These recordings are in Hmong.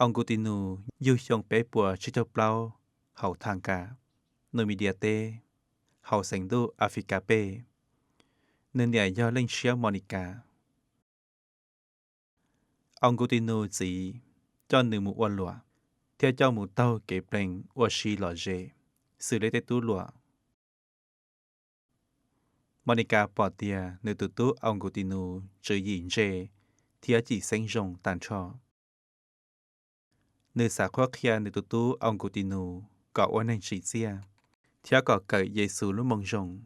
Aus Nkus Tis Nus yug xyoo peb puas tsib caug plaub hauv Thas Kas, Nus Mis Dias teb, hauv xeev ntuj As Fis Kas Pej. Nws niam yog Leej Ntshiab Mos Nis Kas. Aus Nkus Tis Nus txiv coj nws mus ua luam thiab coj mus taug kev plees ua si lom zem xws li tej tub luam. Mos Nis Kas pom tias nws tus tub Aus Nkus Tis Nus tswv yim ntse thiab cim xeeb zoo tas nrho. Nws xav qhuab qhia nws tus tub Aus Nkus Tis Nus kom ua neeg tsim txiaj thiab kom kawm Yes Xus lub Moo Zoo.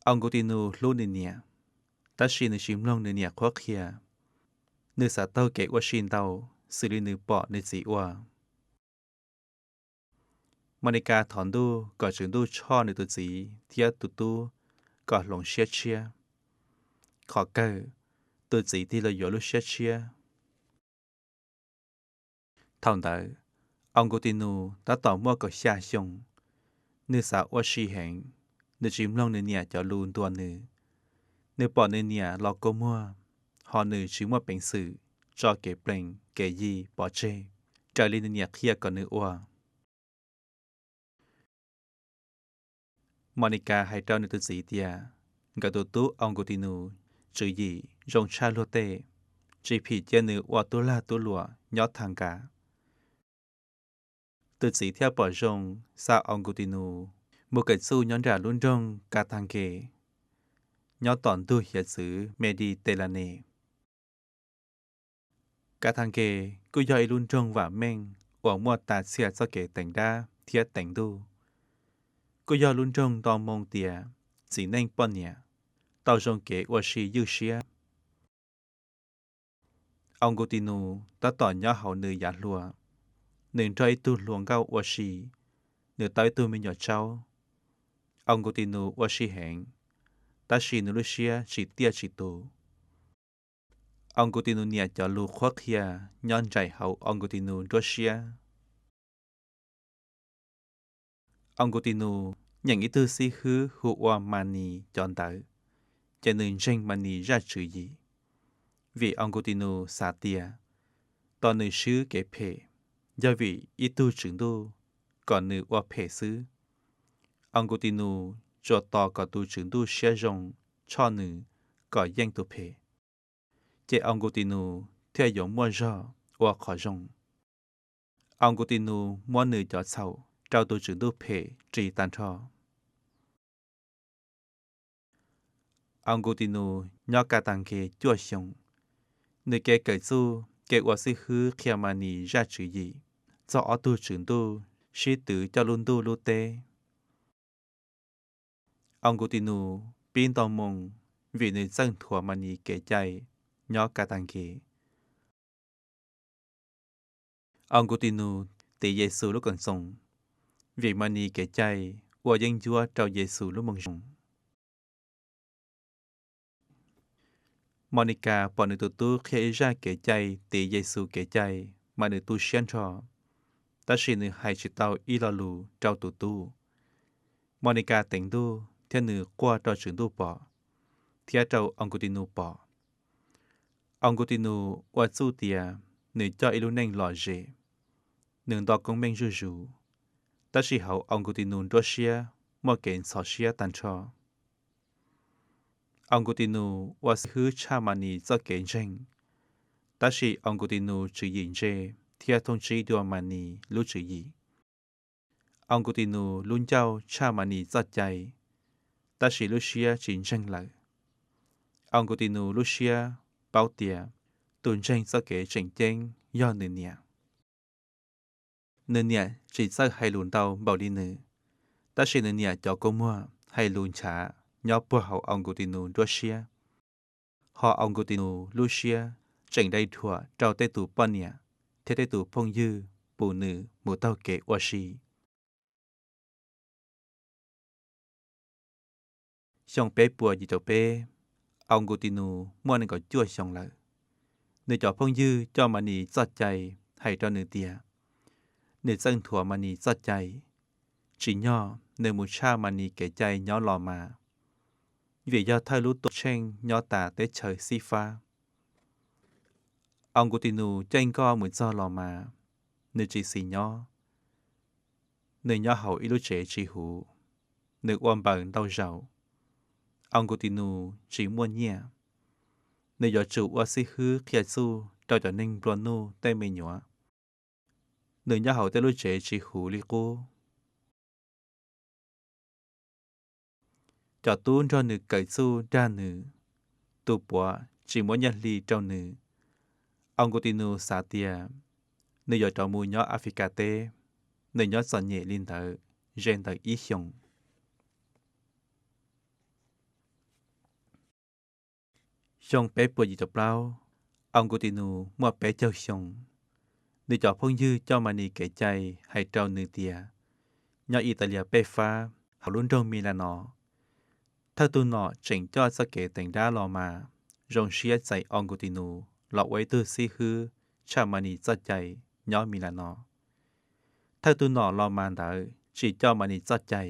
Aus Nkus Tis Nus hlub nws niam, tab sis nws tsis mloog nws niam qhuab qhia. Nws xav taug kev ua si ntau xws li nws pom nws txiv ua. Mos Nis Kas thov Ntuj kom Tswv Ntuj tshoj nws tus txiv thiab tus tub kom hloov siab tshiab. Qhov kawg, tus txiv tig los yuav lub siab tshiab. Thaum ntawd, Aus Nkus Tis Nus tab tom muaj kaum xya xyoo. Nws xav ua si heev, nws tsis mloog nws niam cov lus ntuas nws. Nws pom nws niam los kua muag, hos nws tsis muaj peev xwm tso kev plees kev yi pov tseg raws li nws niam qhia kom nws ua. Mos Nis Kas hais rau nws tus txiv tias nkawd tus tub Aus Nkus Tis Nus tswv yim zoo tshaj luag tej, tsis phim cia nws ua tub lag tub luam nyob Thas Kas. Tus txiv thiaj pom zoo xa Aus Nkus Tis Nus mus kawm txuj nyob nram lub nroog Kas Tas Nkes, nyob tom ntug hiav txwv Mes Dis Tes Las Nes. Kas Tas Nkes kuj yog ib lub nroog vam meej uas muaj tas txhia txoj kev teev dab thiab teev ntuj, kuj yog lub nroog nto moo tias txiv neej poj niam tau zoo kev ua si ywj siab. Aus Nkus Tis Nus tab tom nyob hauv nws yav hluas, nws nrog ib tug hluas nkauj ua si, nws tau ib tug me nyuam tsaub. Aus Nkus Tis Nus ua si heev, tab sis nws lub siab tsis tiaj tsis tus. Aus Nkus Tis Nus niam cov lus qhuab qhia nyob nraim hauv Aus Nkus Tis Nus nruab siab. Aus Nkus Tis Nus nyeem ib tug xib hwb hu ua Mas Nis cov ntawv, ces nws ntseeg Mas Nis zaj tswv yim, vim Aus Nkus Tis Nus xav tias tos nws swb kev phem yog vim ib tug Tswv Ntuj kom nws ua phem xwb. Aus Nkus Tis Nus tsuas tos kom tus Tswv Ntuj siab zoo tshoj nws kom yeej tus phem, ces Aus Nkus Tis Nus thiaj yuav muaj zog ua qhov zoo. Aus Nkus Tis Nus muab nws cov txhaum rau tus Tswv Ntuj phem ris tas nrho. Aus Nkus Tis Nus nyob Kas Tas Nkes cuaj xyoos. Nws kev kawm txuj, kev ua xib hwb qhia Mas Nis zaj tswv yim txog ob tug Tswv Ntuj sib twv coj lub ntuj lub teb. Aus Nkus Tis Nus pib nto moo vim nws txawj nthuav Mas Nis kev cai nyob Kas Tas Nkes. Aus Nkus Tis Nus tiv Yes Xus lub Koom Txoos vim Mas Nis kev cai ua yeeb ncuab rau Yes Xus lub Moo Zoo. Mos Nis Kas pom nws tus tub qhia ib zaj kev cai tiv Yes Xus kev cai, mas nws tu siab nrho, tab sis nws hais tsis tau ib lo lus rau tus tub. Mos Nis Kas teev Ntuj thiab nws quaj rau Tswv Ntuj pom, thiab rau Aus Nkus Tis Nus pom. Aus Nkus Tis Nus ua txuj tias nws coj ib lub neej lom zem, nws nto koob meej zuj zus, tab sis hauv Aus Nkus Tis Nus nruab siab muaj kev ntxhov siab tag nrho. Aus Nkus Tis Nus ua xib hwb tshaj Mas Nis txoj kev ntseeg, tab sis Aus Nkus Tis Nus tswv yim ntse thiab thooj tsib dua Mas Nis lub tswv yim. Aus Nkus Tis Nus lub ncauj tshaj Mas Nis txoj cai, tab sis lub siab tsis ntseeg lawm. Aus Nkus Tis Nus lub siab paub tias tus ntseeg txoj kev tseem ceeb yog nws niam. Nws niam tsis txawj hais lus ntau npaum li nws, tab sis nws niam cov kua muag hais lus nchav nyob puag hauv Aus Nkus Tis Nus nruab siab. Hos Aus Nkus Tis Nus lub siab tseem dai dhuam rau tej tus poj niam thiab tej tus phooj ywg pum nws mus taug kev ua si. Xyoo peb puas yim caum peb, Aus Nkus Tis Nus muaj nees nkaum cuaj xyoo lawm. Nws cov phooj ywg coj Mas Nis txoj cai hais rau nws tias nws txawj nthuav Mas Nis txoj cai, tsim nyog nws mus tshaj Mas Nis kev cai nyob Los Mas, vim yog thawj lub tuam tsheej nyob tas teb chaws xib fab. Aus Nkus Tis Nus caij nkoj mus txog Los Mas, nws tsis xis nyob. Nws nyob hauv ib lub tsev tsis huv, nws ua npaws ntau zaus. Aus Nkus Tis Nus tsis muaj nyiaj, nws yuav tsum ua xib hwb qhia txuj rau cov neeg nplua nuj tej me nyuam. Nws nyob hauv tej lub tsev tsis huv li qub. Cov tub nrog nws kawm txuj dag nws, tus puav tsis muab nyiaj hli rau nws. Aus Nkus Tis Nus xav tias nws yuav rov mus nyob As Fis Kas teb. Nws nyob txom nyem li ntawd ze ntawm ib xyoos. Xyoo peb puas yim caum plaub, Aus Nkus Tis Nus muaj peb caug xyoo. Nws cov phooj ywg coj Mas Nis kev cai hais rau nws tias nyob Is Tas Li as pej fab hauv lub nroog Mis Las Nos, thawj tug nom tseem coj txoj kev teev dab Los Mas zoo siab txais Aus Nkus Tis Nus los ua ib tug xib hwb tshaj Mas Nis txoj cai nyob Mis Las Nos. Thawj tug nom Los Mas ntawd tsis coj Mas Nis txoj cai,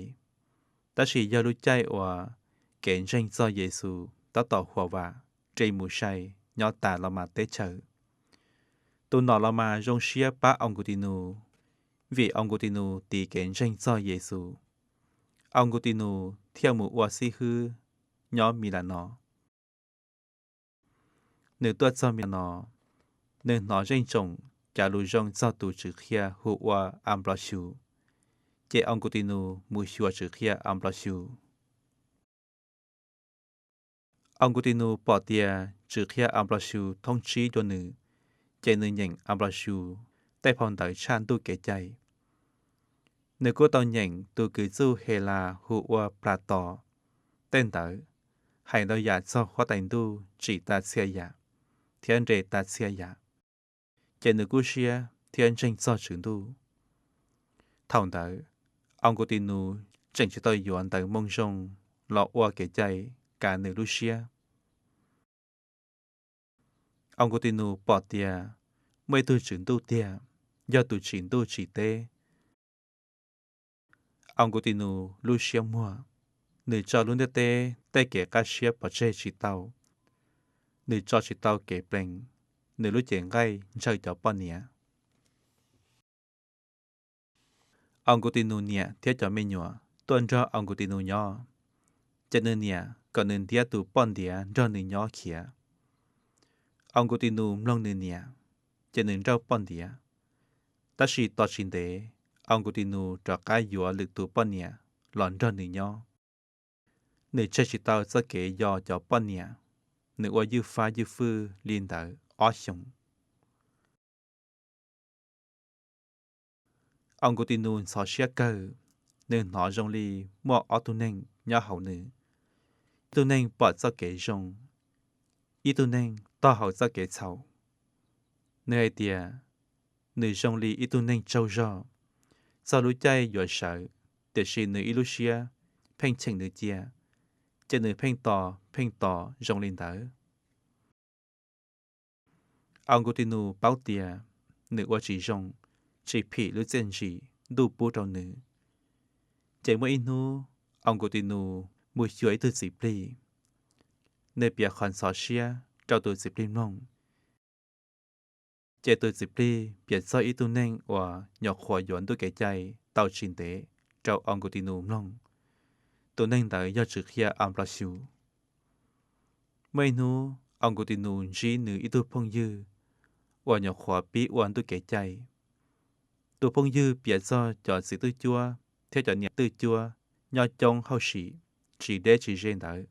tab sis yog lub caij uas kev ntseeg txog Yes Xus tab tom huam vam ri mus sai nyob tas Los Mas teb chaws. Tus nom Los Mas zoo siab pab Aus Nkus Tis Nus, vim Aus Nkus Tis Nus tiv kev ntseeg txog Yes Xus, Aus Nkus Tis Nus thiaj mus ua xib hwb nyob Mis Las Nos. Nws tuaj txog Mis Las Nos, nws hnov zeej tsoom cav lus zoo txog tus Tswv Qhia hu ua As Nplos Xyus, ces Aus Nkus Tis Nus mus xyuas Tswv Qhia As Nplos Xyus. Aus Nkus Tis Nus pom tias Tswv Qhia As Nplos Xyus thoob tsib dua nws, ces nws nyeem As Nplos Xyus tej phau ntawv tshaj Ntuj kev cai. Nws kuj tau nyeem tus kws txuj Hes Las hu ua Plas Tos tej ntawv, hais ntau yam txog Huab Tais Ntuj tsim tas txhia yam thiab nres tas txhia yam, ces nws kub siab thiab ntseeg txog Tswv Ntuj. Thaum ntawd, Aus Nkus Tis Nus tseem tsis tau yuav Ntawv Moo Zoo los ua kev cai kav nws lub siab. Aus Nkus Tis Nus pom tias muaj ib tug Tswv Ntuj tiag, yog tus tsim ntuj tsim teb. Aus Nkus Tis Nus lub siab muag, nws tso lub ntiaj teb tej kev qab siab pov tseg tsis tau, nws tso tsis tau kev plees, nws lub cev nqaij ntshaw cov poj niam. Aus Nkus Tis Nus niam thiab cov me nyuam tuaj nrog Aus Nkus Tis Nus nyob, ces nws niam kom nws ntiab tus poj ntiav nrog nws nyob khiav. Aus Nkus Tis Nus mloog nws niam, ces nws nrauj poj ntiav. Tab sis tos tsis ntev, Aus Nkus Tis Nus rov qab yuav lwm tus poj niam los nrog nws nyob. Nws tseg tsis tau txoj kev yos cov poj niam, nws ua ywj fab ywj fwj li ntawd ob xyoos. Aus Nkus Tis Nus ntxhov siab kawg, nws hnov zoo li muaj ob tug neeg nyob hauv nws. Ib tug neeg pom txoj kev zoo, ib tug neeg tog hauv txoj kev txhaum. Nws hais tias nws zoo li ib tug neeg tsaug zog, txog lub caij yuav sawv, tiam sis nws ib lub siab pheej cheem nws cia, ces nws pheej tos pheej tos zoo li ntawd. Aus Nkus Tis Nus paub tias nws ua tsis zoo, tsis phim lub txiaj ntsim Ntuj pub rau nws. Ces muaj ib hnub, Aus Nkus Tis Nus mus xyuas ib tug txiv plig. Nws piav qhov ntxhov siab rau tus txiv plig mloog. Ces tus txiv plig piav txog ib tug neeg uas nyuam qhuav yuav Ntuj kev cai tau tsis ntev rau Aus Nkus Tis Nus mloog. Tus neeg ntawd yog Tswv Qhia As Nplos Xyus. Muaj ib hnub, Aus Nkus Tis Nus ntsib nws ib tug phooj ywg uas nyuam qhuav pib ua Ntuj kev cai. Tus phooj ywg piav txog cov txiv twj cuab thiab cov niam twj cuab nyob coob hauj sim tsis deb tsis ze ntawd.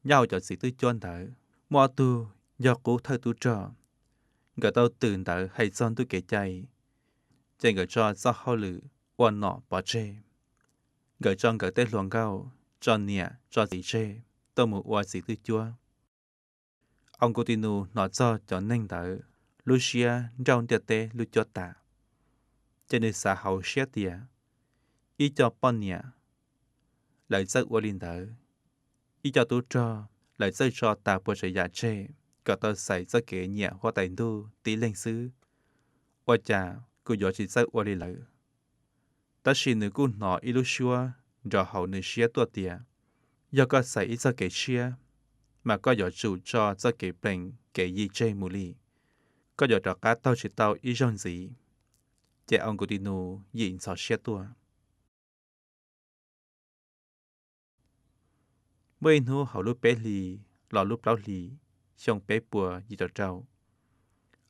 Nyob hauv cov txiv twj cuab ntawd, muaj ob tug yog qub thawj tub rog. Nkawd tau twm ntawv hais txog Ntuj kev cai, ces nkawd tso txoj hauj lwm ua nom pov tseg. Nkawd tso nkawd tej hluas nkauj, tso niam tso txiv tseg, tuaj mus ua txiv twj cuab. Aus Nkus Tis Nus hnov txog cov neeg ntawd lub siab nrauj ntiaj teb lub cuab tam, ces nws xav hauv siab tias ib co poj niam lawv txawj ua li ntawd, ib co tub rog lawv txawj tso tas puas tsav yam tseg kom tau xaiv txoj kev nyiam Huab Tais Ntuj tib leeg xwb, ua cas kuv yuav tsis txawj ua li lawv? Tab sis nws kuj hnov ib lub suab nrov hauv nws siab tuaj tias, yog koj xaiv ib txoj kev tshiab, mas koj yuav tsum tso txoj kev plees kev yim tseg mus li. Koj yuav rov qab taug tsis tau ib zaug ntxiv. Ces Aus Nkus Tis Nus yim ntxhov siab tuaj. Muaj ib hnub hauv lub peb hlis los lub plaub hlis xyoo peb puas yim caum rau,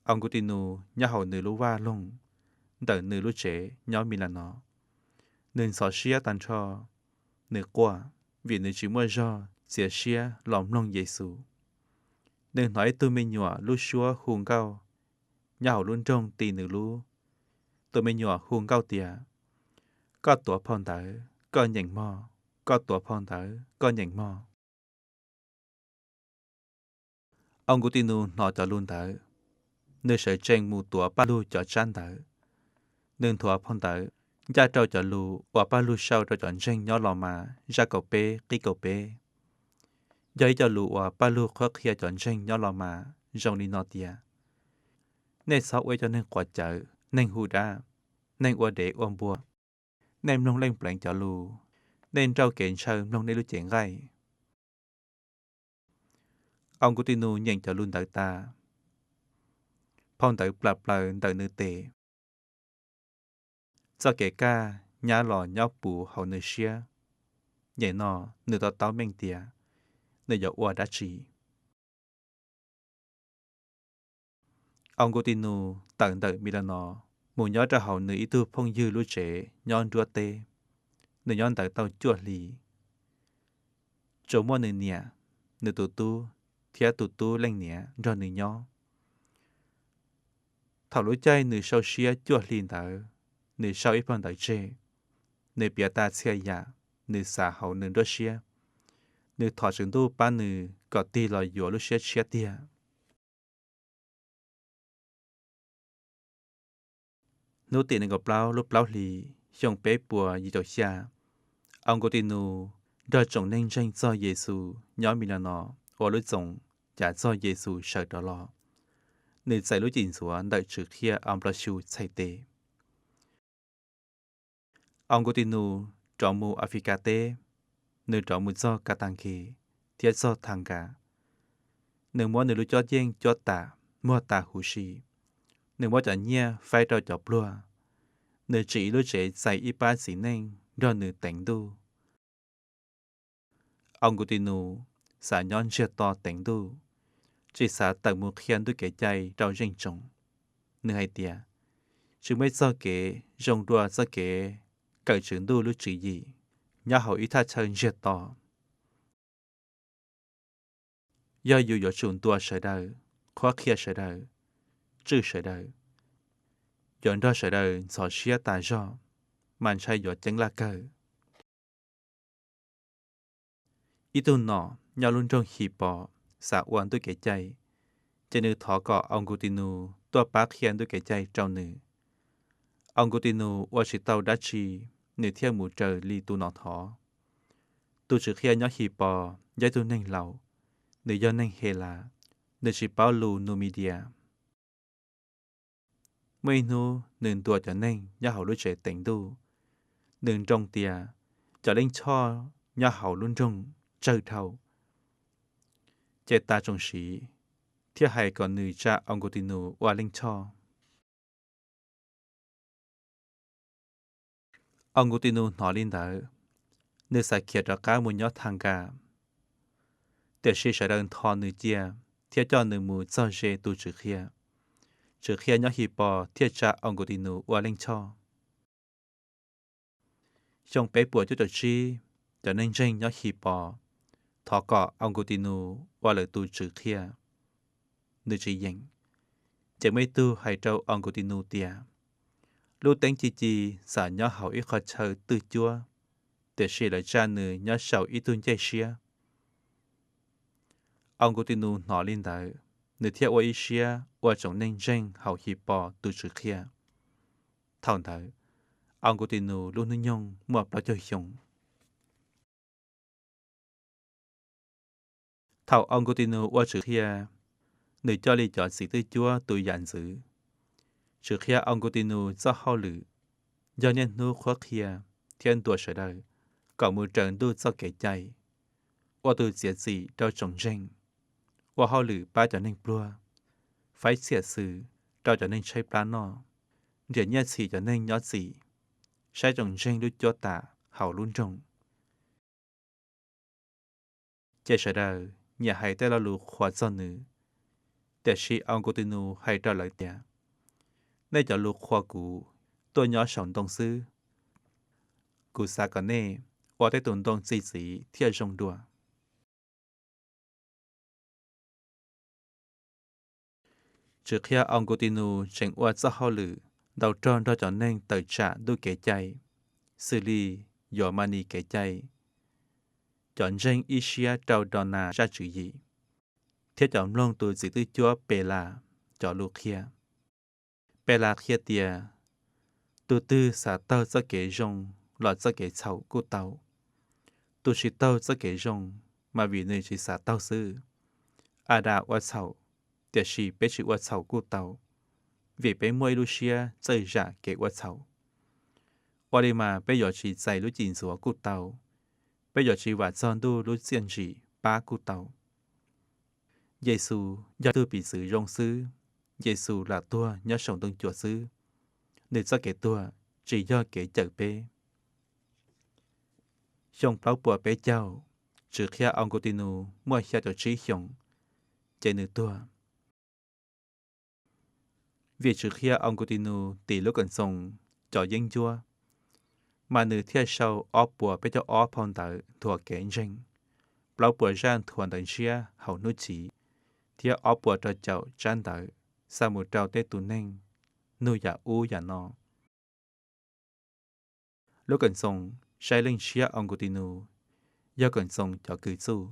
Aus Nkus Tis Nus nyob hauv nws lub vaj loog ntawm nws lub tsev nyob Mis Las Nos. Nws ntxhov siab tag nrho, nws quaj vim nws tsis muaj zog txiav siab los mloog Yes Xus. Nws hnov ib tug me nyuam lub suab hu nkauj nyob hauv lub nroog ti nws lub. Tus me nyuam hu nkauj tias, Koj tuav phau ntawv, koj nyeem mog, koj tuav phau ntawv, koj nyeem mog. Aus Nkus Tis Nus hnov cov lus ntawd, nws sawv tsees mus tuav Paj Lug cov tsab ntawv. Nws nthuav phau ntawv ncaj rau cov lus uas Paj Lug sau rau cov ntseeg nyob Los Mas zaj kaum peb qib kaum peb. Yog ib co lus uas Paj Lug qhuab qhia cov ntseeg nyob Los Mas zoo li no tias, Nej txhob ua ib co neeg quav cawv, neeg hu dab, neeg ua dev ua npua. Nej mloog Leej Pleev cov lus, nej nrauj kev ntshaw mloog nej lub cev nqaij. Aus Nkus Tis Nus nyeem cov lus ntawd tas, phau ntawv plam plaws ntawm nws tes. Txoj kev kaj nyab los nyob puv hauv nws siab. Nyem no, nws to taub meej tias nws yuav ua dab tsi. Aus Nkus Tis Nus tawm ntawm Mis Las Nos mus nyob rau hauv nws ib tug phooj ywg lub tsev nyob nruab teb. Nws nyob ntawd tau cuaj hli. Tsuas muaj nws niam, nws tus tub thiab tus tub leej niam nrog nws nyob. Thaum lub caij nws sau siab cuaj hli ntawd, nws sau ib phau ntawv tseg. Nws piav tas txhia yam nws xav hauv nws nruab siab. Nws thov Tswv Ntuj pab nws kom tig los yuav lub siab tshiab tiag. Hnub tim nees nkaum plaub lub plaub hlis xyoo peb puas yim caum xya, Aus Nkus Tis Nus nrog tsoom neeg ntseeg txog Yes Xus nyob Mis Las Nos ua lub Txoos Cav Txog Yes Xus Sawv Rov Los. Nws txais lub Cim Ntxuav ntawm Tswv Qhia Aus Nplos Xyus txhais tes. Aus Nkus Tis Nus rov mus As Fis Kas teb. Nws rov mus txog Kas Tas Nkes thiab txog Thas Nkas. Nws muab nws lub cuab yeej cuab tam, muag tas huv si. Nws muab cov nyiaj faib rau cov pluag. Nws tsim ib lub tsev txais ib pab txiv neej nrog nws teev Ntuj. Aus Nkus Tis Nus xav nyob ntsiag to teev Ntuj, tsis xav tawm mus qhia Ntuj kev cai rau zeej tsoom. Nws hais tias, Tsis muaj ib txoj kev zoo dua txoj kev kawm Tswv Ntuj lub tswv yim nyob hauv ib thaj chaw ntsiag to. Yog yus yuav tsum ntuas sawv daws, qhuab qhia sawv daws, tswj sawv daws, yuav nrog sawv daws ntxhov siab tas zog, mas ntshai yuav ceeb laj kawg. Ib tug nom nyob lub nroog His Pos xav ua Ntuj kev cai, ces nws thov kom Aus Nkus Tis Nus tuaj pab qhia Ntuj kev cai rau nws. Aus Nkus Tis Nus ua tsis tau dab tsi, nws thiaj mus raws li tus nom thov. Tus Tswv Qhia nyob His Pos yog ib tug neeg laus, nws yog neeg Hes Las, nws tsis paub lus Nus Mis Dias. Muaj ib hnub nws ntuas cov neeg nyob hauv lub tsev teev Ntuj, nws nroo tias cov Leej Choj nyob hauv lub nroog tsawg dhau, ces tas tsoom sid thiaj hais kom nws tsa Aus Nkus Tis Nus ua Leej Choj. Aus Nkus Tis Nus hnov li ntawd, nws xav khiav rov qab mus nyob Thas Nkas, tiam sis sawv daws ntho nws cia thiab coj nws mus txog ze tus Tswv Qhia. Tswv Qhia nyob His Pos thiaj tsa Aus Nkus Tis Nus ua Leej Choj. Xyoo peb puas cuaj caum tsib, cov neeg ntseeg nyob His Pos thov kom Aus Nkus Tis Nus ua lawv tus Tswv Qhia. Nws tsis yeem, ces muaj ib tug hais rau Aus Nkus Tis Nus tias, Lub teeb ci ci xav nyob hauv ib qhov chaw twj cuab, tiam sis lawv tsa nws nyob saum ib tug ncej siab. Aus Nkus Tis Nus hnov li ntawd, nws thiaj ua ib siab ua tsoom neeg ntseeg hauv His Pos tus Tswv Qhia. Thaum ntawd, Aus Nkus Tis Nus lub hnub nyoog muaj plaub caug xyoo. Thaum Aus Nkus Tis Nus ua Tswv Qhia, nws coj li cov txiv twj cuab tus yam ntxwv. Tswv Qhia Aus Nkus Tis Nus txoj hauj lwm yog niaj hnub qhuab qhia thiab ntuas sawv daws kom mus raws Ntuj txoj kev cai, ua tus txiav txim rau tsoom ntseeg, ua hauj lwm pab cov neeg pluag, faib txhiam xws rau cov neeg tshaib plab noj, nriam nyiaj txhis cov neeg nyob txim, saib tsoom ntseeg lub cuab tam hauv lub nroog. Ces sawv daws nyiam hais tej lo lus qhuas txog nws. Tiam sis Aus Nkus Tis Nus hais rau lawv tias, nej cov lus qhuas kuv tuaj nyob saum ntoo xwb. Kuv xav kom nej ua tej tus ntoo txi txiv thiaj zoo dua. Tswv Qhia Aus Nkus Tis Nus tseem ua txoj hauj lwm ntau rog nrog cov neeg tawm tsam ntuj kev cai, xws li yuav Mas Nis kev cai, cov ntseeg ib siab rau Nrog Nas zaj tswv yim, thiab cov mloog tus Txiv Twj Cuab Pes Las cov lus qhia. Pes Las qhia tias, tus twg xav taug txoj kev zoo los txoj kev txhaum kuj tau. Tus tsis taug txoj kev zoo, mas vim nws tsis xav taug xwb. Adas ua txhaum, tiam sis peb tsis ua txhaum kuj tau, vim peb muaj ib lub siab txawj zam kev ua txhaum. Ua li mas peb yuav tsis txais lub Cim Ntxuav kuj tau, peb yuav tsis vam txog Ntuj lub txiaj ntsim pab kuj tau. Yes Xus yog tug piv txwv zoo xwb. Yes Xus lam tuag nyob saum Ntoo Cuam xwb, nws txoj kev tuag tsis yog kev cawm peb. Xyoo plaub puas peb caug, Tswv Qhia Aus Nkus Tis Nus muaj xya caum tsib xyoos, ces nws tuag. Vim Tswv Qhia Aus Nkus Tis Nus tis lub Koom Txoos cov yeeb ncuab, mas nws thiaj sau ob puas peb caug ob phau ntawv nthuav kev ntseeg, plaub puas zaj nthuav Ntawv Ntshiab hauv Hnub Chiv, thiab ob puas rau caum tsab ntawv xa mus rau tej tus neeg nug yam ub yam no. Lub Koom Txoos saib Leej Ntshiab Aus Nkus Tis Nus yog Koom Txoos cov kws txuj.